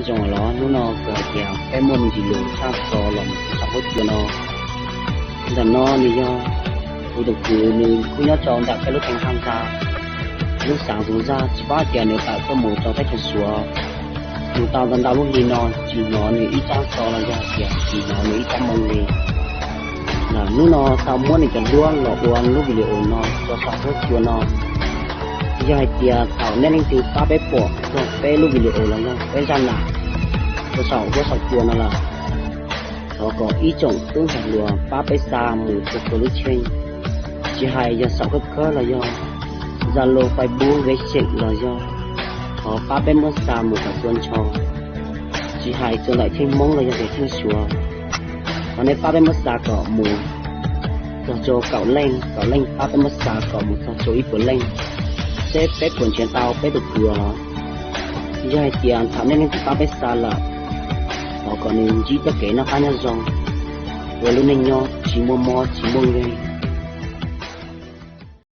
Zoo los hnub no kuv hais tias peb muaj me ntsis lus tshaj xov los mus saum huab cua no. Ntawm no nws yog kuv tus kwv, nws kuj nyob rau ntawm peb lub teev haj ntag, lub xaav zoov zaj, tsis paub hais tias nws tawm tuaj mus rau teb chaws Suav mus tau ntau ntau lub hli no, tsis hnov nws ib tsab xov los yog tias tsis hnov nws ib tsab moo li. Hnub no tau muab nws cov duab los ua lub video no rau saum huab cua no. Yog hais tias thaum nej leej twg pab peb pom txog peb lub video los yog peb zaj nam rau saum huab saum cua no lawm, thov kom ib tsoom tub ntxhais hluas pab peb xa mus txog rau lub tsheej, tsis hais yog saum khawb khawb los yog Zalo, Facebook, Wechat los yog, thov pab peb muab xa mus kom txhua nrho, tsis hais txhua ntawm cheej Hmoob los yog tias cheej Suav. Thov nej pab peb muab xa kom mus txog rau kaum leej, kaum leej pab peb muab xa kom mus txog rau ib puas leej, seb peb puas nrhiav tau peb tus kwv los. Yog hais tias thaum nej leej twg pab peb xa lawm, thov kom nws ntsib txoj kev noj qab nyob zoo, ua lub neej nyob tsis muaj mob tsis muaj nkeeg,